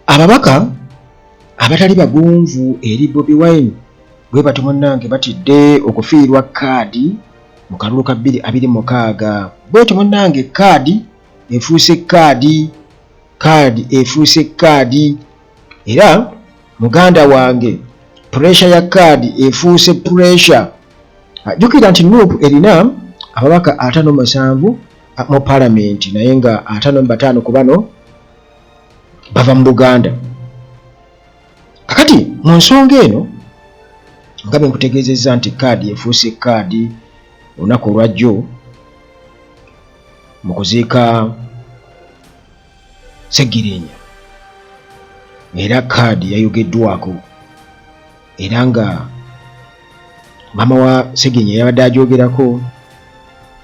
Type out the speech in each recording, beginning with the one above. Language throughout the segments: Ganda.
Ababaka abatali bagonvu eri Bobi Wine bwe batyo munnange batidde okufiirwa kaadi mu kalulu ka 2026. Bwetyo munnange kaadi efuuse kaadi, kaadi efuuse kaadi era muganda wange puresha ya kaadi efuuse puresha. Jjukira nti Nup erina ababaka 57 mu palamenti naye nga 55 ku bano bava mu Buganda. Kakati mu nsonga eno nga bwe nkutegeezezza nti kaadi efuuse kaadi olunaku olwajjo mu kuziika Ssegirinya era kaadi yayogeddwako era nga maama wa Ssegirinya yabadde agyogerako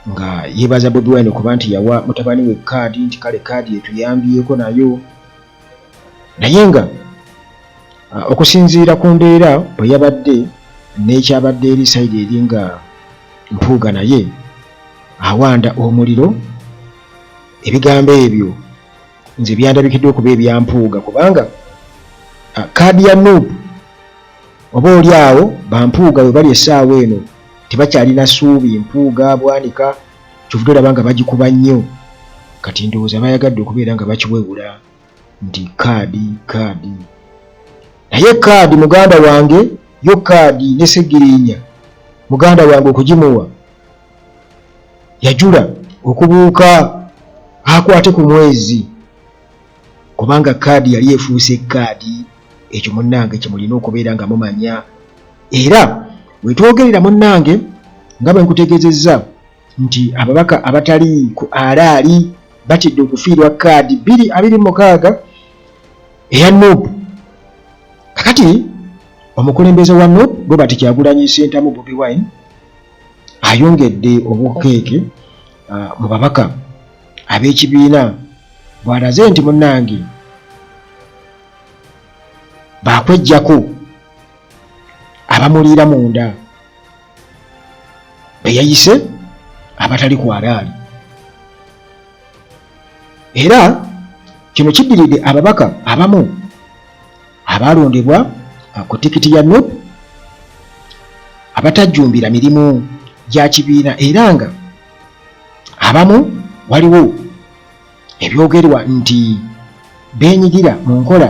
nga yeebaza Bobi Wine okuba nti yawa mutabani we kaadi nti kale kaadi etuyambyeko nayo naye nga okusinziira ku mbeera bwe yabadde n'ekyabadde eri sayidi eri nga Mpuuga naye awanda omuliro ebigambo ebyo nze byandabikidde okuba ebya Mpuuga kubanga kaadi ya Nup oba oli awo bampuuga we bali essaawa eno tebakyalina ssuubi Mpuuga Bwanika kyovudde olaba nga bagikuba nnyo kati ndowooza bayagadde okubeera nga bakiwewula nti kaadi kaadi naye kaadi muganda wange yo kaadi ne Ssegirinya muganda wange okugimuwa yajula okubuuka akwate ku mwezi kubanga kaadi yali efuuse kaadi ekyo munnange kyemulina okubeera nga mumanya era wetwogerera munnange nga bwe nkutegeezezza nti ababaka abatali ku alaali batidde okufiirwa kaadi 2026 eya Nup. Kakati omukulembeze wa Nup Robert Kyagulanyi Ssentamu Bobi Wine ayongedde obukeeke mu babaka ab'ekibiina bw'alaze nti munnange baakweggyako abamuliira munda be yayise abatali ku alaali era kino kiddiridde ababaka abamu abaalondebwa ku tikiti ya Nup abatajjumbira mirimu gya kibiina era nga abamu waliwo ebyogerwa nti beenyigira mu nkola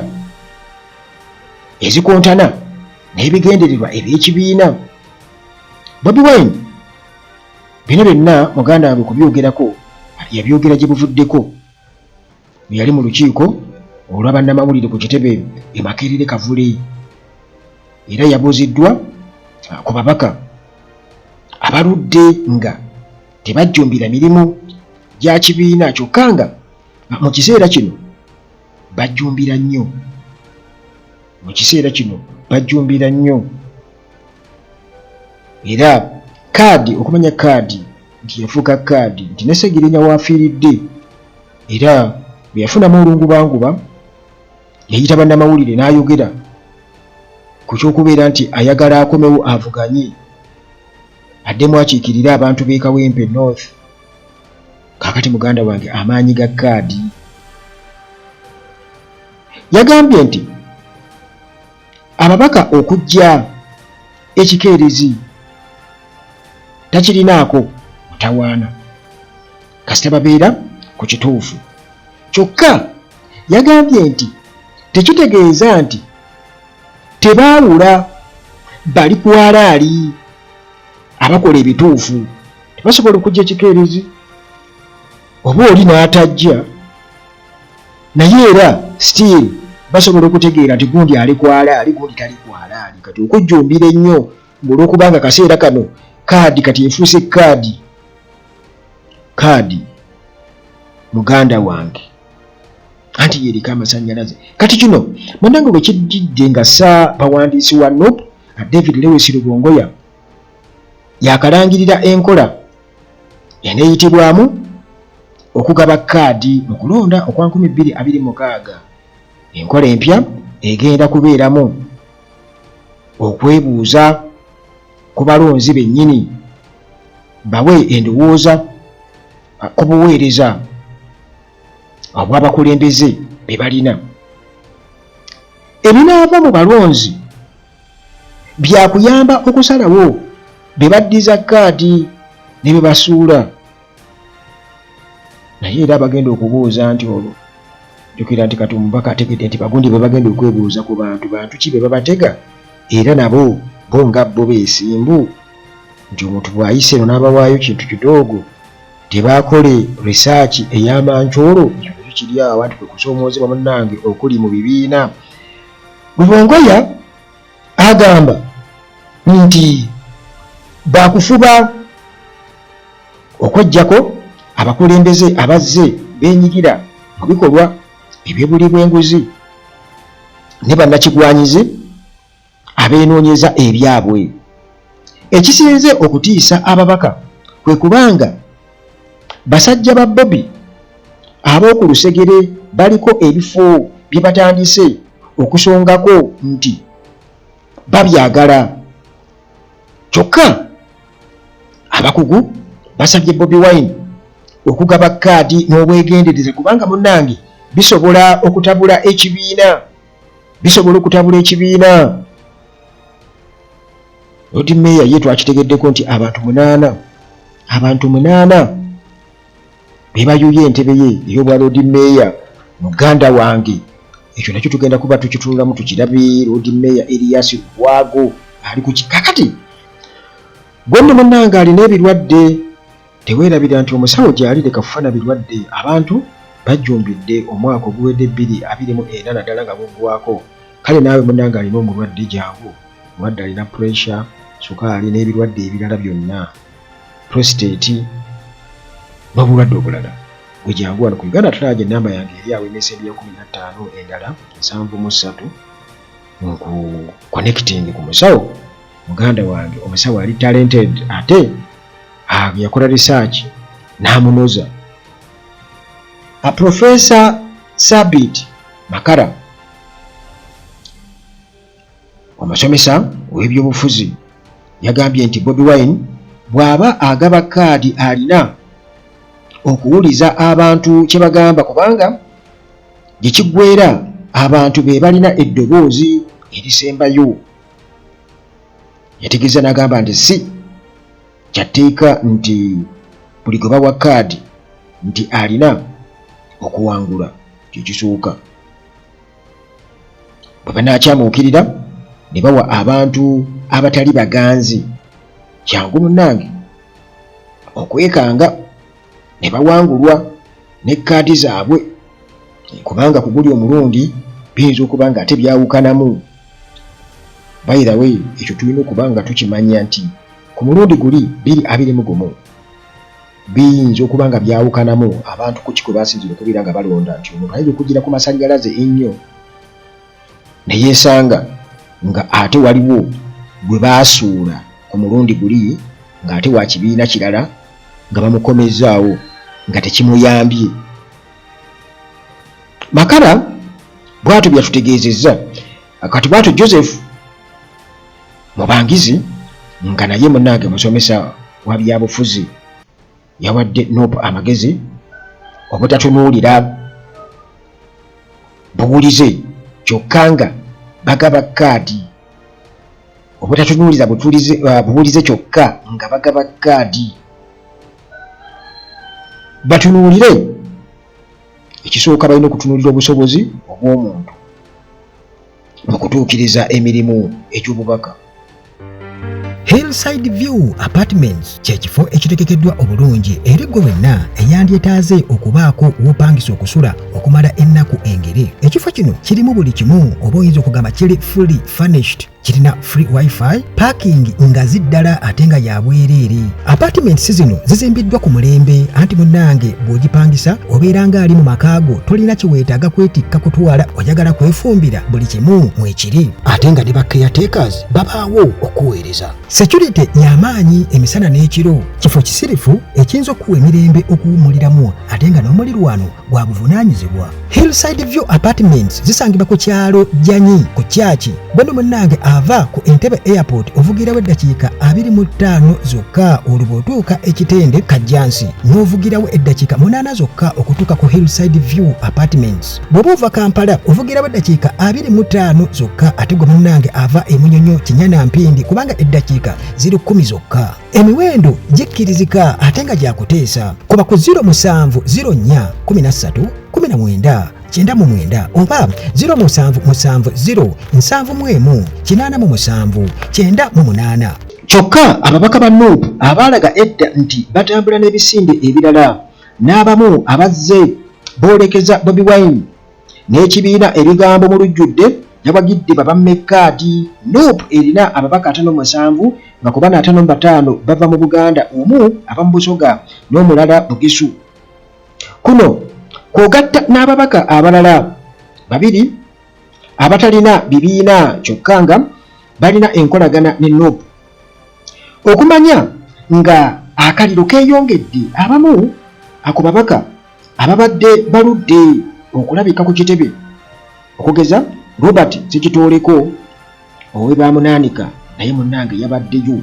ezikontana n'ebigendererwa eby'ekibiina. Bobi Wine bino byonna muganda wange okubyogerako yabyogera gye buvuddeko bwe yali mu lukiiko olwa bannamawulire ku kitebe e Makerere Kavule era yabuuziddwa ku babaka abaludde nga tebajjumbira mirimu gya kibiina kyokka nga mu kiseera kino bajjumbira nnyo mu kiseera kino bajjumbira nnyo era kaadi okumanya kaadi nti yafuuka kaadi nti ne Ssegirinya w'afiiridde era bwe yafunamu olungubanguba yayita bannamawulire n'ayogera ku ky'okubeera nti ayagala akomewo avuganye addemu akiikirire abantu b'e Kawempe North. Kaakati muganda wange amaanyi ga kaadi yagambye nti ababaka okujja ekikeerezi takirinaako mutawaana kasita babeera ku kituufu kyokka yagambye nti tekitegeeza nti tebaawula bali ku alaali abakola ebituufu tebasobola okujja ekikeerezi oba oli n'atajja naye era still basobola okutegeera nti gundi ali ku alaali gundi tali ku alaali kati okujjumbira ennyo ng'olwokubanga kaseera kano kaadi kati efuuse kaadi kaadi muganda wange anti yeriko amasannyalaze kati kino munange bwe kijjidde nga ssaabawandiisi wa nup David Lewis Rubongoya yakalangirira enkola eneeyitibwamu okugaba kaadi mu kulonda okwa 2026. Enkola empya egenda kubeeramu okwebuuza ku balonzi bennyini bawe endowooza ku buweereza obw'abakulembeze be balina. Ebinaava mu balonzi byakuyamba okusalawo be baddiza kaadi ne be basuula. Naye era abagenda okubuuza nti olwo jjukira nti kati omubaka ategedde nti bagundi be bagenda okwebuuza ku bantu, bantu ki be babatega, era nabo bo nga bo beesimbu nti omuntu bw'ayise eno n'abawaayo kintu kidoogo tebaakole research ey'amancoolo. Ekyo nakyo kiri awo anti kwe kusoomoozebwa munnange okuli mu bibiina. Lubongoya agamba nti baakufuba okweggyako abakulembeze abazze beenyigira mu bikolwa eby'obulyi bw'enguzi ne bannakigwanyizi abeenoonyeza ebyabwe. Ekisinze okutiisa ababaka kwe kuba nga basajja ba Bobi ab'oku lusegere baliko ebifo bye batandise okusongako nti babyagala. Kyokka abakugu basabye Bobi Wine okugaba kaadi n'obwegendereza kubanga munnange bisobola okutabula ekibiina. Bisobola okutabula ekibiina. Lord Mayor ye twakitegeddeko nti abantu 8 be bayuye entebe ye ey'obwa Lord Mayor. Muganda wange, ekyo nakyo tugenda kuba tukitunulamu tukirabe. Lord Mayor Erias Lukwago ali ku kakati gwe nno munnange alina ebirwadde, teweerabira nti omusawo gy'ali, leka kufana birwadde. Abantu bajjumbidde omwaka oguwedde 2024 naddala nga guggwako. Kale naawe munnange alina omulwadde, jangu. Omulwadde alina pressure, sukaali n'ebirwadde ebirala byonna, prostate n'obulwadde obulala, gwe jangu wano ku Uganda Tulaaje. Enamba yange eri awo emisembi ya 15 endala 73, nku connecting ku musawo muganda wange. Omusawo ali talented ate yakola research n'amunoza. Professor Sabit Makara, omusomesa ow'ebyobufuzi, yagambye nti Bobi Wine bw'aba agaba kaadi alina okuwuliza abantu kye bagamba, kubanga gye kiggweera abantu be balina eddoboozi erisembayo. Yategeeza n'agamba nti si kyatteeka nti buli gwe bawa kaadi nti alina okuwangula. Kyekisooka, bwe banaakyamuukirira ne bawa abantu abatali baganzi, kyangu munnange okwekanga ne bawangulwa ne kaadi zaabwe, kubanga ku guli omulundi biyinza okuba nga ate byawukanamu. By the way, ekyo tulina okuba nga tukimanya nti ku mulundi guli 2021 biyinza okuba nga byawukanamu abantu ku kikwe basinzira okubeera nga balonda, nti omuntu ayinza okugira ku masannyalaze ennyo ne yeesanga nga ate waliwo gwe baasuula ku mulundi guli ng'ate wa kibiina kirala nga bamukomezzaawo nga tekimuyambye. Makara bw'atyo byatutegeezezza. Kati bw'atyo Joseph Mubangizi, nga naye munnange musomesa wa byabufuzi, yawadde NUP amagezi obutatunuulira buwulize kyokka nga bagaba kaadi, obutatunuulira buwulize kyokka nga bagaba kaadi, batunuulire ekisooka balina okutunuulira obusobozi obw'omuntu mu kutuukiriza emirimu egy'obubaka. Hillside View Apartments kye kifo ekitegekeddwa obulungi eri ggwe wenna eyandyetaaze okubaako w'opangisa okusula okumala ennaku engeri. Ekifo kino kirimu buli kimu, oba oyinza okugamba kiri fully furnished. Kirina free wifi, parking ngazi ddala ate nga ya bwereere. Apartments zino zizimbiddwa ku mulembe, anti munnange bw'ogipangisa obeera ng'ali mu maka go, tolina kiweetaaga kwetikka kutwala, oyagala kwefumbira, buli kimu mwekiri, ate nga ne ba caretakers babaawo okuweereza. Security y'amaanyi emisana n'ekiro. Kifo kisirifu ekiyinza okuwa emirembe okuwummuliramu, ate nga n'omulirwano gwa buvunaanyizibwa. Hillside View Apartments zisangibwa ku kyalo Janyi ku kyaki. Bweno munnange ava ku Entebbe Airport ovugirawo eddakiika 25 zokka, olwo bw'otuuka e Kitende Kajjansi n'ovugirawo eddakiika 8 zokka okutuuka ku Hillside View Apartments. Bw'oba ova Kampala ovugirawo eddakiika 25 zokka, ate gwe munnange ava e Munyonyo Kinyana Mpindi kubanga eddakiika ziri 10 zokka. Emiwendo gikkirizika ate nga gyakuteesa. Kuba ku 07 04 13 19 99 oba 0770 71 87 98. Kyokka ababaka ba Nup abaalaga edda nti batambula n'ebisinde ebirala n'abamu abazze boolekeza Bobi Wine n'ekibiina ebigambo mu lujjudde yawagidde babamme kaadi. Nup erina ababaka 57 nga ku bano 55 bava mu Buganda, omu ava mu Busoga n'omulala Bugisu. Kuno kw'ogatta n'ababaka abalala babiri abatalina bibiina kyokka nga balina enkolagana ne Nup. Okumanya nga akaliro keeyongedde, abamu ku babaka ababadde baludde okulabika ku kitebe okugeza Robert Ssekitooleko ow'e Baamunaanika naye munnange yabaddeyo.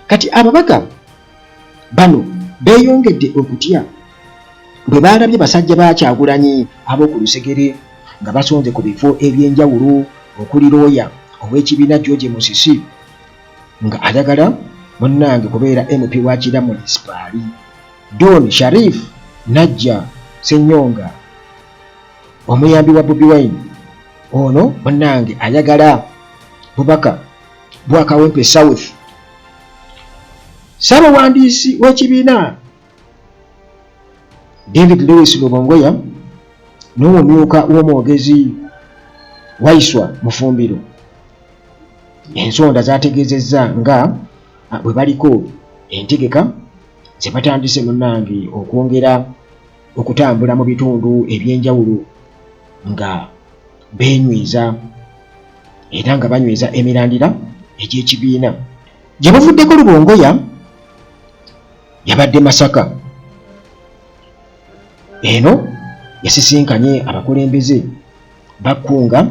Kati ababaka bano beeyongedde okutya bwe baalabye basajja ba Kyagulanyi ab'oku lusegere nga basonze ku bifo eby'enjawulo okuli looya ow'ekibiina George Musisi nga ayagala munnange kubeera MP wa Kira Munisipaali, Don Sharif Najja Ssenyonga omuyambi wa Bobi Wine ono munnange ayagala bubaka bwa Kawempe South. Ssaabawandiisi w'ekibiina David Lewis Lubongoya n'omumyuka w'omwogezi Waiswa Mufumbiro ensonda zaategeezezza nga bwe baliko entegeka ze batandise munnange okwongera okutambula mu bitundu eby'enjawulo nga beenyweza era nga banyweza emirandira egy'ekibiina. Gye buvuddeko Lubongoya yabadde Masaka. Eno yasisinkanye abakulembeze bakkunga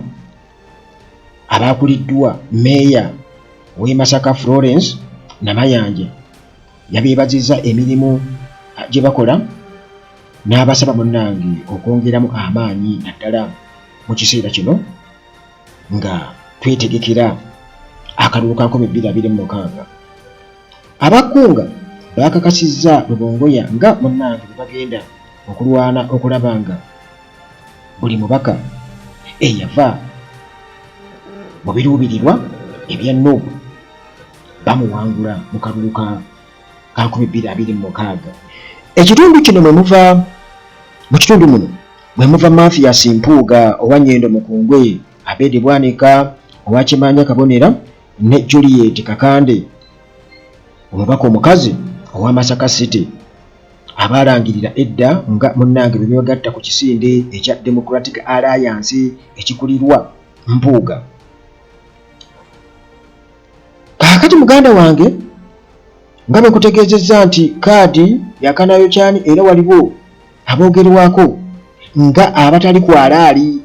abaakuliddwa mmeeya w'e Masaka Florence Namayanja yabeebazizza emirimu gye bakola n'abasaba munnange okwongeramu amaanyi naddala mu kiseera kino nga twetegekera akalulu ka 2026. Abakunga baakakasizza Lubongoya nga munnange bwe bagenda okulwana okulaba nga buli mubaka eyava mu biruubirirwa ebya Nup bamuwangula mu kalulu ka 2026. Ekitundu kino mwe muva mu kitundu muno mwe muva Mathias Mpuuga owa Nyendo Mukungwe, Abedi Bwanika owa Kimaanya Kabonera ne Juliet Kakande omubaka omukazi owa Masaka City abaalangirira edda nga munnange bwe beegatta ku kisinde ekya Democratic Alliance ekikulirwa Mpuuga. Kaakati muganda wange nga bwe nkutegeezezza nti kaadi yakanayokyani era waliwo aboogerwako nga abatali kwalaali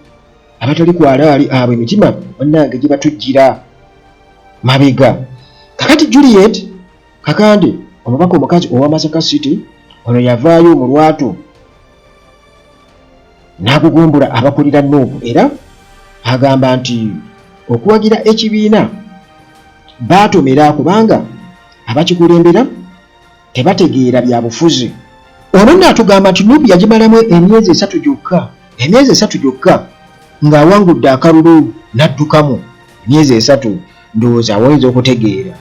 abatali kwalaali abo emitima bannange gibatujjira mabega. Kakati Juliet Kakande omubaka omukazi owa Masaka City ono yavaayo mu lwatu n'agugumbula abakulira Nuupu era agamba nti okuwagira ekibiina baatomera kubanga abakikulembera tebategeera byabufuzi. Ono nno atugamba nti Nuupu yagimalamu emyezi esatu gyokka, emyezi esatu gyokka ng'awangudde akalulu n'addukamu emyezi esatu ndowooza awoyinza okutegeera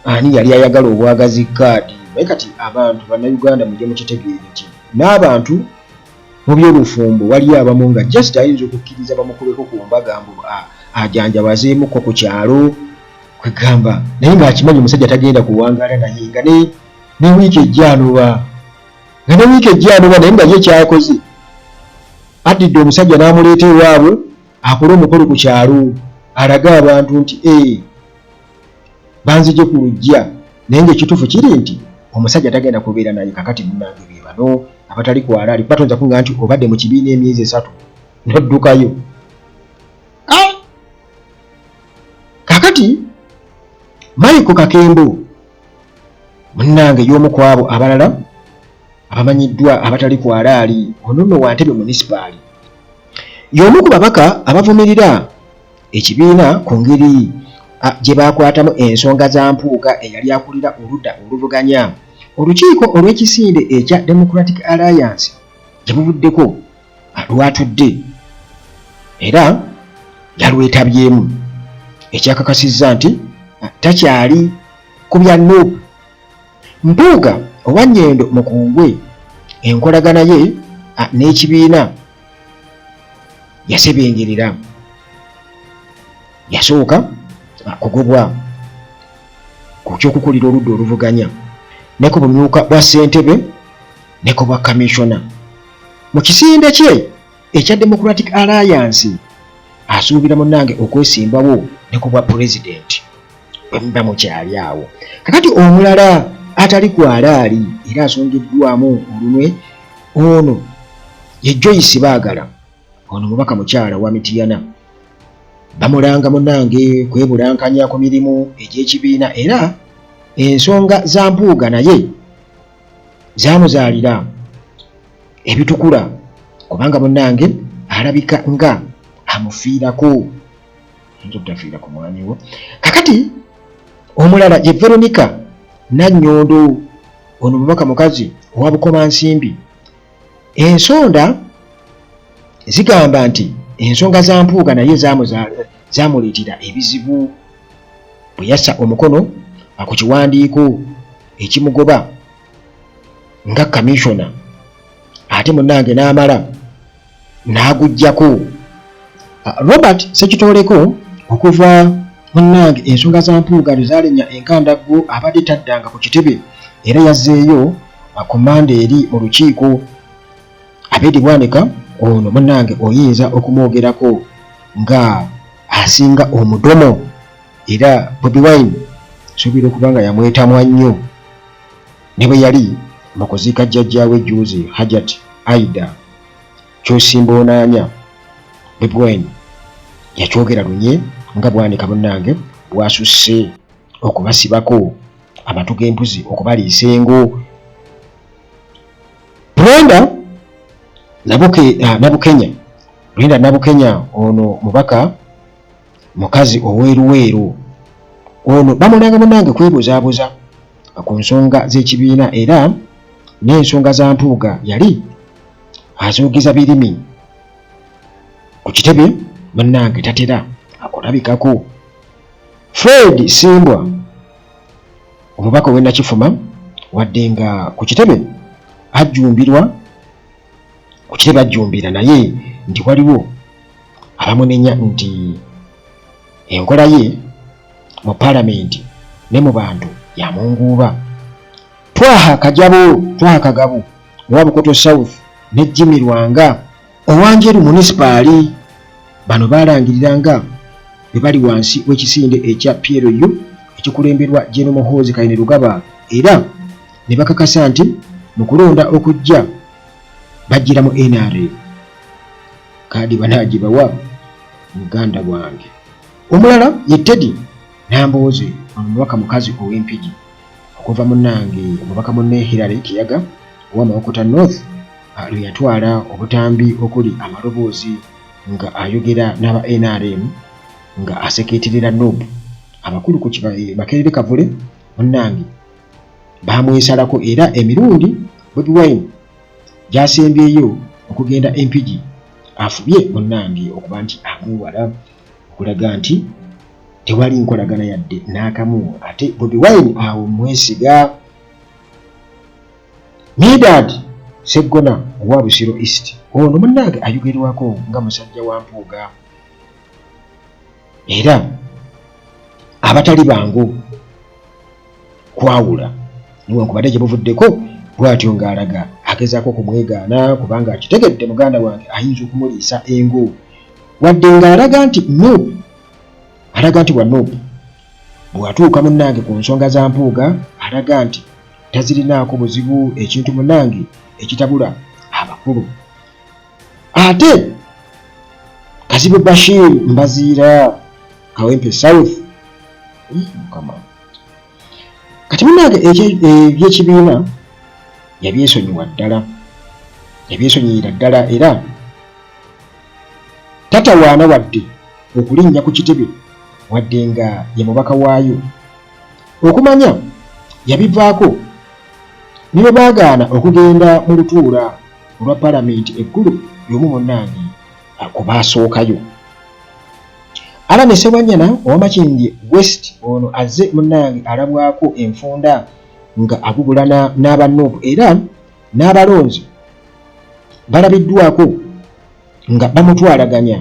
ani yali ayagala obwagazi kaadi. Naye kati abantu bannayuganda mujje mukitegeere nti n'abantu mu by'obufumbo waliyo abamu nga just ayinza okukkiriza bamukubeko ku mbaga mbu ajanjabazeemuko ku kyalo kwegamba naye ng'akimanyi omusajja tagenda kuwangaala naye nga ne wiiki ejja anoba nga ne wiiki ejja anoba naye nga ye kyakoze addidde omusajja n'amuleeta ewaabwe akole omukolo ku kyalo alage abantu nti ee banzije ku lujja naye ngaekituufu kiri nti omusajja tagenda kubeera naye. Kakati munange be bano abatali kwalaali kuba toyinza kunga nti obadde mu kibiina emyezi esatu noddukayo. Kakati Kakati Michael Kakembo munnange y'omu ku abo abalala abamanyiddwa abatali ku alaali, ono nno wa Ntebe munisipaali. Y'omu ku babaka abavumirira ekibiina ku ngeri gye baakwatamu ensonga za Mpuuga eyali akulira oludda oluvuganya. Olukiiko olw'ekisinde ekya Democratic Alliance gye buvuddeko lwatudde era yalwetabyemu ekyakakasizza nti takyali ku bya Nup. Mpuuga owa Nyendo Mukungwe enkolagana ye n'ekibiina yasebengerera yasooka kugobwa ku ky'okukulira oludda oluvuganya ne ku bumyuka bwa ssentebe ne ku bwa kamisona mu kisinde kye ekya Democratic Alliance asuubira munnange okwesimbawo ne ku bwa pulezidenti bwe muba mukyali awo. Kakati omulala atali ku alaali era asongeddwamu olunwe ono ye Joyce Baagala. Ono mubaka mukyala wa Mityana, bamulanga munnange kwebulankanya ku mirimu egy'ekibiina era ensonga za Mpuuga naye zaamuzaalira ebitukula kubanga munnange alabika nga amufiirako ayinza obutafiira ku mwami wo. Kakati omulala ye Veronica Nannyondo, ono mubaka mukazi owa Bukomansimbi. Ensonda zigamba nti ensonga za Mpuuga naye zamuleetera ebizibu bwe yassa omukono ku kiwandiiko ekimugoba nga kamishona ate munnange n'amala n'aguggyako. Robert Ssekitooleko okuva munnange ensonga za Mpuuga lwe zaalinnya enkandaggo abadde taddanga ku kitebe era yazzeeyo ku Mmande eri mu lukiiko. Abedi Bwanika ono munnange oyinza okumwogerako nga asinga omudomo era Bobi Wine nsuubira okuba nga yamwetamwa nnyo ne bwe yali mu kuziika jjajjaawe jjuuzi Hajat Aida Kyosimba-Onaanya. Bobi Wine yakyogera lunye nga Bwanika munnange bw'asusse okubasibako amatu g'embuzi okubaliisa engo. Brenda Nabukenya, Brenda Nabukenya ono mubaka mukazi ow'eruweeru ono bamulanga munange kwebuzaabuza ku nsonga z'ekibiina era n'ensonga za Mpuuga yali azoogeza birimi ku kitebe munnange tatera akulabikako. Fred Simbwa omubaka ow'e Nakifuma wadde nga ku kitebe ajjumbirwa ku kitebe ajjumbira naye nti waliwo abamunenya nti enkola ye mu palamenti ne mu bantu ya munguuba. Twaha Kajabo, Twaha Kagabo owa Bukoto South ne Jimmy Lwanga owa Njeru Munisipaali bano baalangirira nga bwe bali wansi w'ekisinde ekya PLU ekikulemberwa Gen Muhoozi Kainerugaba era ne bakakasa nti mu kulonda okujja bajjira mu NRM. Kaadi banaagibawa muganda wange. Omulala ye Teddy Nambooze ono mubaka mukazi ow'e Mpigi okuva munnange mubaka munne Hillary Kiyaga owa Mawokota North lwe yatwala obutambi okuli amaloboozi nga ayogera n'aba nrm nga asekeeterera Nup. Abakulu ku Makerere Kavule munnange baamwesalako era emirundi Bobi Wine gy'asembyeyo okugenda e Mpigi afubye munnange okuba nti amwewala okulaga nti tewali nkolagana yadde n'akamu ate Bobi Wine awo mwesiga. Medard Sseggona owa Busiro East ono munnange ayogerwako nga musajja wa Mpuuga era abatali bangu kwawula newankubadde gye buvuddeko bw'atyo ng'alaga agezaako okumwegaana kubanga akitegedde muganda wange ayinza okumuliisa engo wadde ng'alaga nti nup alaga nti wa nup bw'atuuka munnange ku nsonga za Mpuuga alaga nti tazirinaako buzibu ekintu munnange ekitabula abakulu ate Kazibwe Bashir Mbaziira Kawempe South. Mukama kati munange ebyekibiina yabyesonyiwa ddala, yabyesonyiyira ddala era tatawaana wadde okulinnya ku kitebe wadde nga ye mubaka waayo. Okumanya yabivaako ne bwe baagaana okugenda mu lutuula olwa palamenti eggulo y'omu munnange ku baasookayo. Allan Ssewanyana owa Makindye West ono azze munnange alabwako enfunda nga agugulana n'aba Nup era n'abalonzi balabiddwako nga bamutwalaganya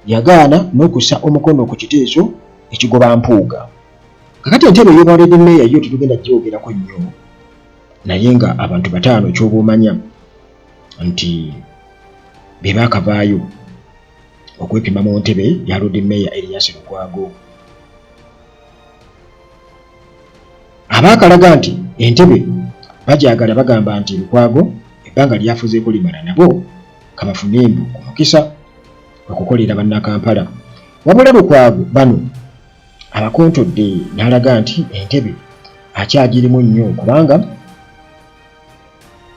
yagaana n'okussa omukono ku kiteeso ekigoba Mpuuga. Kakati entebe ey'obwa Lady Mayor yo tetugenda gyogerako nnyo naye nga abantu bataano kyoba omanya nti be baakavaayo okwepima mu ntebe ya Lord Mayor Erias Lukwago. Abaakalaga nti entebe bagyagala bagamba nti Lukwago ebbanga lyafuzeeko limala nabo kabafune mbu ku mukisa okukolera Bannakampala. Wabula Lukwago bano abakontodde n'alaga nti entebe akyagirimu nnyo kubanga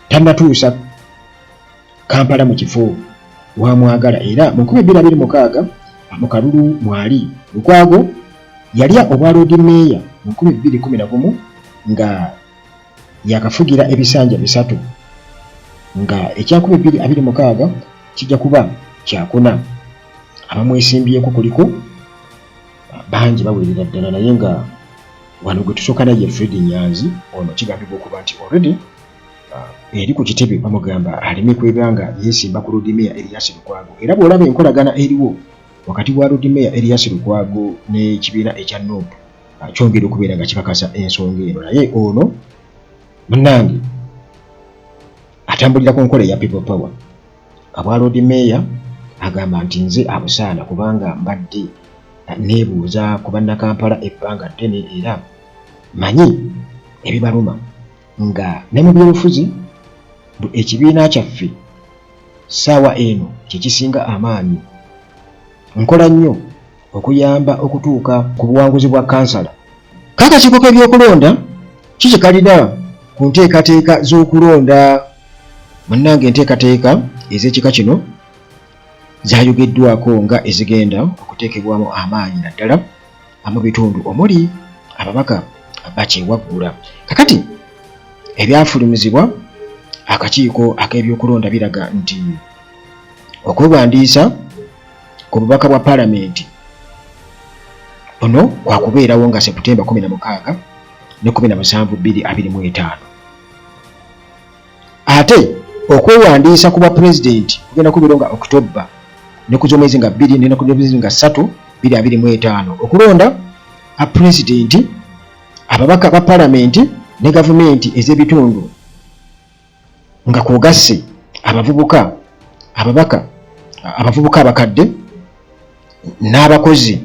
tannatuusa Kampala mu kifo wamwagala era mu 2026 mu kalulu mwali Lukwago yalya obwa Loodi Meeya mu 2011 nga yakafugira ebisanja bisatu nga ekya 2026 kijja kuba kyakuna. Abamwesimbyeko kuliko bangi bawerera ddala naye nga wano gwe tusooka naye Fred Nyanzi ono kigambibwa okuba nti already eri ku kitebe bamugamba aleme kweba nga yeesimba ku Lord Mayor Erias Lukwago era bw'olaba enkolagana eriwo wakati wa Lord Mayor Erias Lukwago n'ekibiina ekya NUP kyongera okubeera nga kikakasa ensonga eno naye ono munnange atambulira ku nkola eya People Power. Abwa Lord Mayor agamba nti nze abusaana kubanga mbadde neebuuza ku Bannakampala ebbanga ddene era manyi ebibaluma nga ne mu byobufuzi mbu ekibiina kyaffe ssaawa eno kye kisinga amaanyi. Nkola nnyo okuyamba okutuuka ku buwanguzi bwa kkansala. K'akakiiko k'ebyokulonda ki kye kalina ku nteekateeka z'okulonda? Munnange enteekateeka ez'ekika kino zaayogeddwako nga ezigenda okuteekebwamu amaanyi naddala mu bitundu omuli ababaka bakyewaggula. Kakati ebyafulumizibwa akakiiko ak'ebyokulonda biraga nti okwewandiisa ku bubaka bwa palamenti buno kwakubeerawo nga Septemba 16 ne 17 2025. Ate okwewandiisa ku bwa pulezidenti kugenda kubeerawo nga October ne ku z'omwezi nga bbiri ne ku z'omwezi nga ssatu 2025 okulonda a pulezidenti, ababaka ba palamenti ne gavumenti ez'ebitundu nga kwogasse abavubuka, ababaka, abavubuka abakadde n'abakozi.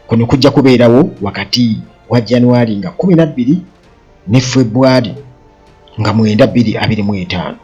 Kuno kujja kubeerawo wakati wa January nga 12 ne February nga 9 2025.